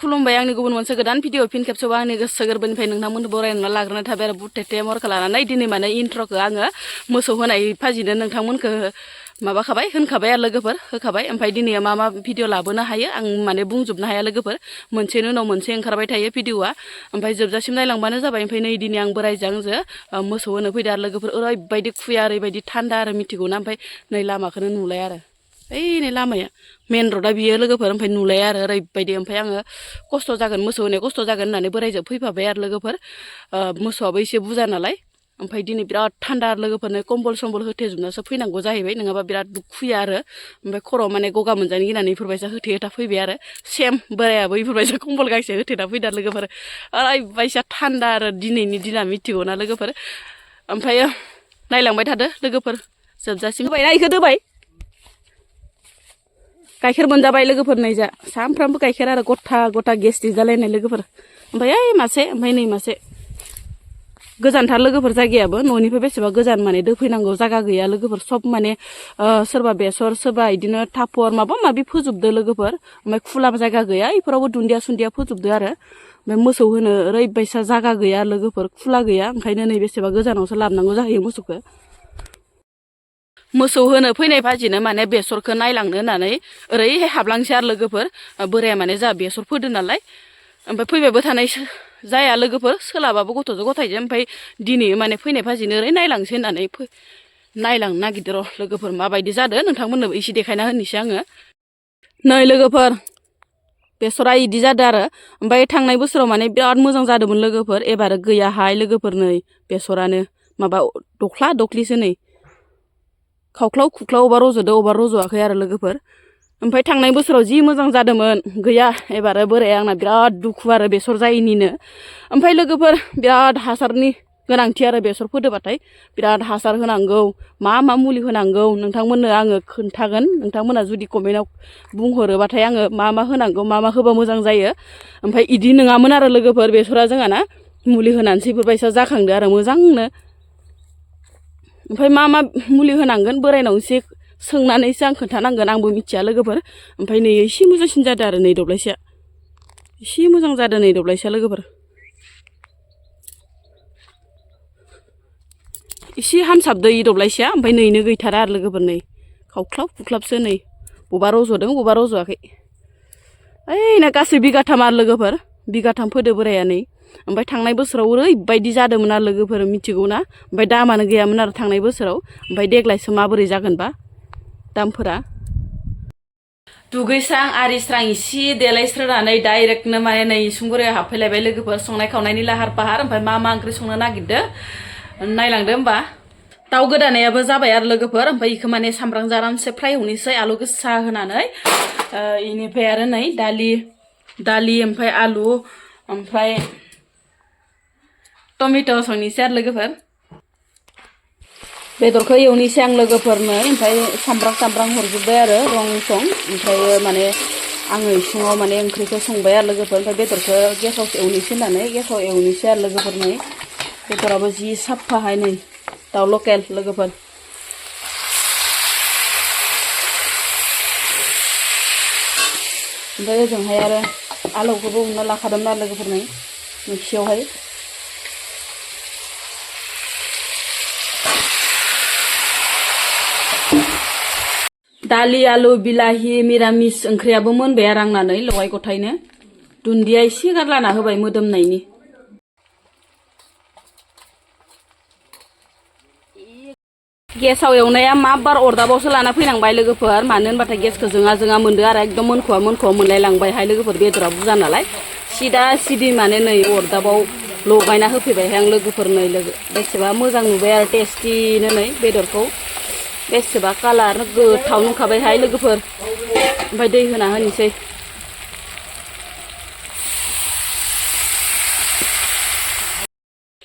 खुलुमबाय आंनि गुबुन मोनसे गोदान भिडिअ फिन खेबसेबाव आंनि गोसो गोरबोनिफ्राय नोंथांमोनखौ बरायना लाग्रोनाय थाबाय आरो बुटेटे महरखौ लानानै दिनै माने इन्ट्र'खौ आङो मोसौ होनाय फाजिनो नोंथांमोनखौ माबाखाबाय होनखाबाय आरो लोगोफोर होखाबाय ओमफ्राय दिनै मा भिडिअ लाबोनो हायो आं माने बुंजोबनो हाया लोगोफोर मोनसेनि उनाव मोनसे ओंखारबाय थायो भिडिअआ ओमफ्राय जोबजासिम नायलांबानो जाबाय ओमफ्राय नै दिनै आं बोरायजों आंजों मोसौ होनो फैदो आरो लोगोफोर ओरैबायदि खुया ओरैबायदि थान्दा आरो मिथिगौना ओमफ्राय नै लामाखौनो नुलाय आरो ओइ नै लामाया मेन रडा बियो लोगोफोर ओमफ्राय नुलाया आरो ओरैबायदि ओमफ्राय आङो खस्थ' जागोन मोसौ होनाय खस्थ' जागोन होननानै बोरायजों फैफाबाय आरो लोगोफोर मोसौआबो एसे बुरजा नालाय ओमफ्राय दिनै बिराद थान्दा आरो लोगोफोरनो कम्बल सम्बल होथेजोबनासो फैनांगौ जाहैबाय नङाबा बिराद दुखुया आरो ओमफ्राय खर'आव माने गगा मोनजानो गिनानै इफोरबायसा होथे फैबाय आरो सेम बोरायाबो इफोरबायसा कम्बल गांसे होथेना फैदों आरो लोगोफोर ओरैबायसा थान्दा आरो दिनैनि दिना मिथिगौ ना लोगोफोर ओमफ्राय नायलांबाय थादो लोगोफोर जोबजासिम होबाय ना इखौ दोबाय गाइखेर मोनजाबाय लोगोफोर नै जा सामफ्रामबो गाइखेर आरो गथा गथा गेस्ट्रिक जालायनाय लोगोफोर ओमफ्राय ओइ मासे ओमफ्राय नै मासे गोजानथार लोगोफोर जायगायाबो न'निफ्राय बेसेबा गोजान माने दोफैनांगौ जायगा गैया लोगोफोर सब माने सोरबा बेसर सोरबा इदिनो थापर माबा माबि फोजोबदो लोगोफोर ओमफ्राय खुला जायगा गैया इफोरावबो दुन्दिया सुन्दिया फोजोबदो आरो ओमफ्राय मोसौ होनो ओरैबायसा जायगा गैया लोगोफोर खुला गैया ओंखायनो नै बेसेबा गोजानावसो लाबोनांगौ जाहैयो मोसौखौ मोसौ होनो फैनाय भाजिनो माने बेसरखौ नायलांनो होननानै ओरैहाय हाबलांसै आरो लोगोफोर बोराया माने जोंहा बेसर फोदो नालाय ओमफ्राय फैबायबो थानाय जाया लोगोफोर सोलाबाबो गथ'जों गथायजों ओमफ्राय दिनै माने फैनाय भाजिनो ओरै नायलांसै होननानै नायलांनो नागिरदों र' लोगोफोर माबायदि जादों नोंथांमोननोबो एसे देखायना होनोसै आङो नै लोगोफोर बेसरा इदि जादों आरो ओमफ्राय थांनाय बोसोराव माने बिराद मोजां जादोंमोन लोगोफोर एबार गैयाहाय लोगोफोर नै बेसरानो माबा दख्ला दख्लिसो नै खावख्लाव खुख्लाव अबा रज'दो अबा रज'वाखै आरो लोगोफोर ओमफ्राय थांनाय बोसोराव जि मोजां जादोंमोन गैया एबार बोराया आंना बिराद दुखु आरो बेसर जायैनिनो ओमफ्राय लोगोफोर बिराद हासारनि गोनांथि आरो बेसर फोदोबाथाय बिराद हासार होनांगौ मा मुलि होनांगौ नोंथांमोननो आङो खोन्थागोन नोंथांमोना जुदि कमेन्टआव बुंहरोबाथाय आङो मा होनांगौ मा होबा मोजां जायो ओमफ्राय इदि नङामोन आरो लोगोफोर बेसरा जोंहाना मुलि होनानैसो इफोरबायसा जाखांदो आरो मोजांनो ओमफ्राय मा मुलि होनांगोन बोरायनाव एसे सोंनानैसो आं खोन्थानांगोन आंबो मिथिया लोगोफोर ओमफ्राय नै एसे मोजांसिन जादों आरो नै दब्लायसेया एसे मोजां जादों नै दब्लायसेया लोगोफोर एसे हामसाबदो इ दब्लायसेया ओमफ्राय नैनो गैथारा आरो लोगोफोर नै खावख्लाब खुख्लाबसो नै बबेबा रज'दों बबेबा रज'वाखै ओइ ना गासै बिगाथाम आरो लोगोफोर बिगाथाम फोदो बोराया नै ओमफ्राय थांनाय बोसोराव ओरैबायदि जादोंमोन आरो लोगोफोर मिथिगौ ना ओमफ्राय दामानो गैयामोन आरो थांनाय बोसोराव ओमफ्राय देग्लायसो माबोरै जागोनबा दामफोरा दुगैस्रां आरिस्रां इसे देलायस्रोनानै डाइरेक्टनो माने नै इसिंगुरियाव हाबफैलायबाय लोगोफोर संनाय खावनायनि लाहार फाहार ओमफ्राय मा ओंख्रि संनो नागिरदों नायलांदो होमबा दाउ गोदानायाबो जाबाय आरो लोगोफोर ओमफ्राय इखौ माने सामब्राम जारामसे फ्राय एवनोसै आलु गोसा होनानै इनिफ्राय आरो नै दालि ओमफ्राय आलु ओमफ्राय टमेट' संनोसै आरो लोगोफोर बेदरखौ एवनोसै आं लोगोफोरनो ओमफ्राय सामब्राम हरजोब्बाय आरो रं सं ओमफ्राय माने आङो इसिङाव माने ओंख्रिखौ संबाय आरो लोगोफोर ओमफ्राय बेदरखौ गेसाव एवनोसै होननानै गेसाव एवनोसै आरो लोगोफोर नै बेदराबो जि साफाहाय नै दाउ लकेल लोगोफोर ओमफ्राय ओजोंहाय आरो आलुखौबो उनना लाखादोंमोन आरो लोगोफोर नै मिक्सियावहाय दालि आलु बिलाहि मिरामिस ओंख्रियाबो मोनबाय आरो आंना नै लगाय गथायनो दुन्दिया एसे गारलाना होबाय मोदोमनायनि गेसाव एवनाया माबार अरदाबावसो लाना फैनांबाय लोगोफोर मानो होनबाथाय गेसखौ जोङा मोनदो आरो एकदम मोनख'वा मोनलायलांबायहाय लोगोफोर बेदरा बुरजा नालाय सिदा माने नै अरदाबाव लगायना होफैबायहाय आं लोगोफोर नै बेसेबा मोजां नुबाय आरो टेस्टिनो नै बेदरखौ बेसेबा कालार गोथाव नुखाबायहाय लोगोफोर ओमफ्राय दै होना होनोसै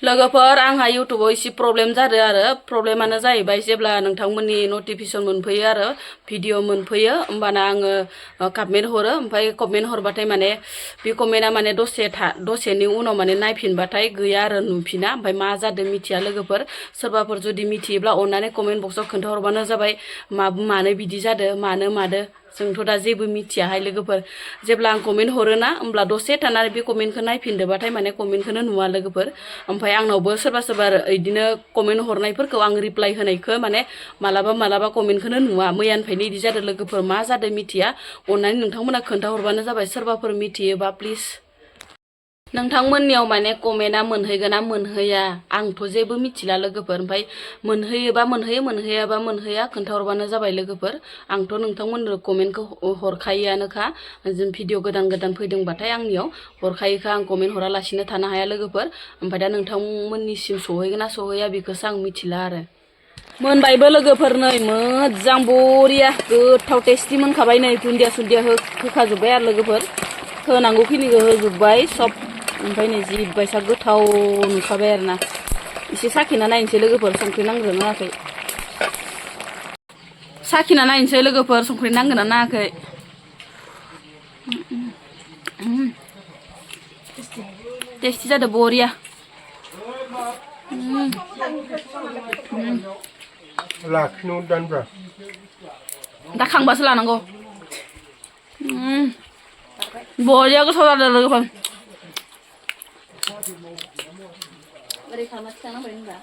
लोगोफोर आंहा इउटुबाव एसे प्रब्लेम जादों आरो प्रब्लेमानो जाहैबाय जेब्ला नोंथांमोननि नटिफिकेसन मोनफैयो आरो भिडिअ मोनफैयो होमबाना आङो कमेन्ट हरो ओमफ्राय कमेन्ट हरबाथाय माने बे कमेन्टआ माने दसेनि उनाव माने नायफिनबाथाय गैया आरो नुफिना ओमफ्राय मा जादों मिथिया लोगोफोर सोरबाफोर जुदि मिथियोब्ला अननानै कमेन्ट बक्सआव खोन्थाहरबानो जाबाय मानो बिदि जादों मानो मादो जोंथ' दा जेबो मिथियाहाय लोगोफोर जेब्ला आं कमेन्ट हरोना होमब्ला दसे थानानै बे कमेन्टखौ नायफिनदोबाथाय माने कमेन्टखौनो नुवा लोगोफोर ओमफ्राय आंनावबो सोरबा सोरबा इदिनो कमेन्ट हरनायफोरखौ आं रिप्लाय होनायखौ माने मालाबा कमेन्टखौनो नुवा मैयानिफ्रायनो इदि जादों लोगोफोर मा जादों मिथिया अननानै नोंथांमोना खोन्थाहरबानो जाबाय सोरबाफोर मिथियोबा प्लिज नोंथांमोननियाव माने कमेन्टआ मोनहैगोना मोनहैया आंथ' जेबो मिथिला लोगोफोर ओमफ्राय मोनहैयोबा मोनहैयो मोनहैयाबा मोनहैया खोन्थाहरबानो जाबाय लोगोफोर आंथ' नोंथांमोननो कमेन्टखौ हरखायोआनोखा जों भिडिअ गोदान फैदोंबाथाय आंनियाव हरखायोखा आं कमेन्ट हरालासिनो थानो हाया लोगोफोर ओमफ्राय दा नोंथांमोननिसिम सहैगोन ना सहैया बेखौसो आं मिथिला आरो मोनबायबो लोगोफोर नै मोजां बरिया गोथाव टेस्टि मोनखाबाय नै दुन्दिया सुन्दिया होखाजोब्बाय आरो लोगोफोर होनांगौखिनिखौ होजोब्बाय सब ओमफ्राय नै जिबायसा गोथाव नुखाबाय आरोना एसे साखिना नायनोसै लोगोफोर संख्रि नांगोना नाङाखै साखिना नायनोसै लोगोफोर संख्रि नांगोना नाङाखै टेस्टि जादों बरिया दा खांबासो लानांगौ बरिया गोथाव जादों लोगोफोर ओरै खालामना थिखांनांबाय होनबा